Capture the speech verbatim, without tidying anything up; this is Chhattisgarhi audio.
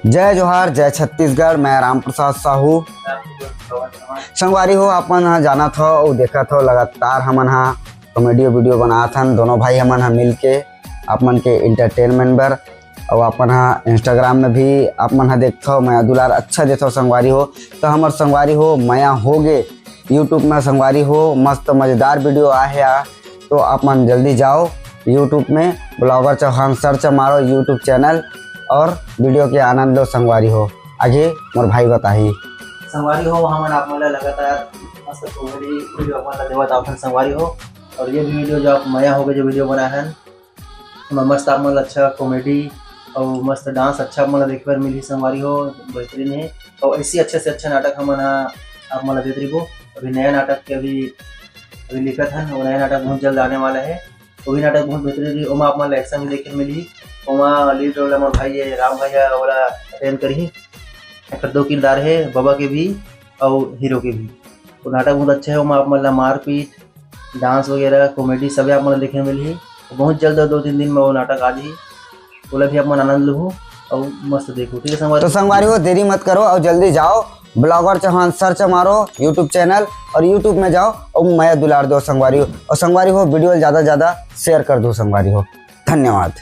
जय जोहार, जय छत्तीसगढ़। मैं राम प्रसाद साहू। संगवारी हो, अपन ह जानत हो अउ देखत हो, लगातार हमन ह कॉमेडी वीडियो बनात हन। दोनों भाई हमन ह मिल के आप मन के एंटरटेनमेंट बर, अउ अपन ह इंस्टाग्राम में भी आप मन ह देखथव, मया दुलार अच्छा देथव संगवारी हो। तो हमर संगवारी हो, मया होगे यूट्यूब में संगवारी हो, मस्त मजेदार वीडियो आहे आ। तो आप मन जल्दी जाओ यूट्यूब में, ब्लॉगर चौहान सर्च मारो यूट्यूब चैनल और वीडियो के आनंद लो संगवारी हो। आगे मोर भाई बताही। संगवारी हो, हमन आप मन ला लगातार मस्त कॉमेडी वीडियो आप मन ला देवत आथन संगवारी हो। और ये भी वीडियो जो आप मया होगे जो वीडियो बनाए हन, ओमा मस्त आप मन ला अच्छा कॉमेडी और मस्त डांस अच्छा आप मन ला देखे बर मिलही संगवारी हो, बेहतरीन है। और ऐसी अच्छे से अच्छा नाटक हमन ह आप मन ला देत रहिबो। अभी नया नाटक के अभी अभी लिखत हन, वो नया नाटक बहुत जल्द आने वाला है। वो भी नाटक बहुत बेहतरीन रही। ओमा आप मन ला एक्शन भी देखे मिलही। ओमा लीड रोल हमर भाई है राम भैया, ओला अटेंड करही। एकर दो किरदार है, बाबा के भी और हीरो के भी। वो नाटक बहुत अच्छा है। ओमा आप मन ला मारपीट, डांस वगैरह, कॉमेडी सबे आप मन ला देखे मिलही। बहुत जल्द, दो तीन दिन में वो नाटक आ जाही, ओला भी आप मन आनंद लुहू और मस्त देखू। ठीक है संगवारी, तो संगवारी हो, देरी मत करो और जल्दी जाओ, ब्लॉगर चौहान सर्च मारो यूट्यूब चैनल और यूट्यूब में जाओ और मया दुलार दो संगवारी हो। और संगवारी हो, वीडियो ला ज्यादा से ज्यादा शेयर कर दो संगवारी हो। धन्यवाद।